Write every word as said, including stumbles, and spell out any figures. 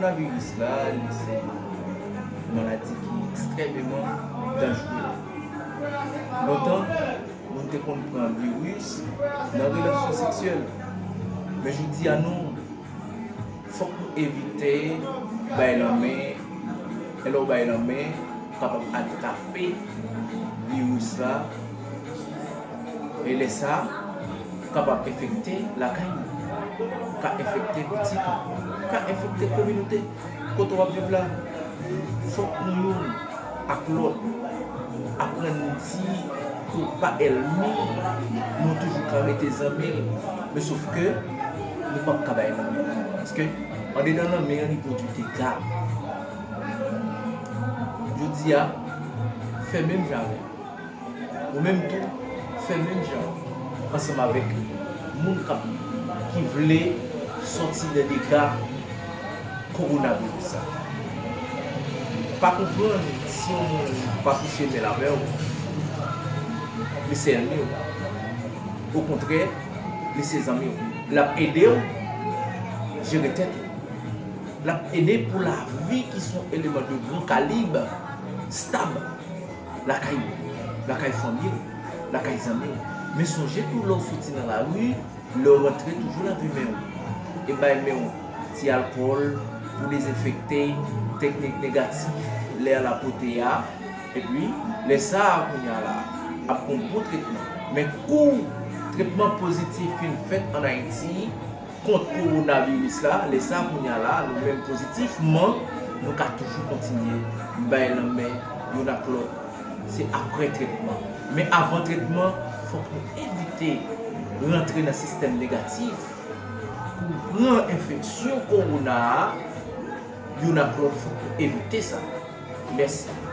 Kowonaviris la, li se yon maladi ki ekstrèmeman danjere. Lontan, moun te konn pran viris nan relasyon seksyèl. Men jodi a non, fòk nou evite bay lanmen. E lè w bay lanmen, ou kapab atrape viris la. E lè sa, ou kapab enfekte lakay ou, ou ka enfekte pitit ou, ou ka enfekte kominote kote w ap viv la. Fòk nou youn ak lòt aprann di ke w pa ènmi, nou toujou ka rete zanmi l. Men sof ke nou p ap ka bay lanmen. Paske andedan lanmen an, li pwodui dega. Jodi a, fè menm jan avè m. Ou menm tou, fè menm jan ansanm avèk moun k ap, ki vle sòti nan dega kowonaviris sa. Pa konprann si yon moun pa touche men l avè w, li se ènmi w. Okontrè, li se zanmi w. L ap ede w jere tèt ou. L ap ede pou lavi ki se yon eleman de gran kalib, stab, lakay ou, lakay fanmi w, lakay zanmi w. Men sonje tou lè w soti nan lari, lè w rantre toujou lave men w. E bay men w ti alkòl pou dezenfekte teknik negatif lè a la pote a. Epi, lè sa a kounye a la, ap gon bon tretman. Men kou tretman pozitif fin fèt ann Ayiti kont kowonaviris la, lè sa a kounye a la, nou menm pozitifman, nou ka toujou kontinye bay lanmen youn ak lòt. Se aprè tretman. Men avan tretman, fòk nou evite rantre nan sistèm negatif pou pran enfeksyon kowona a youn ak lòt. Fòk nou evite sa. Mèsi.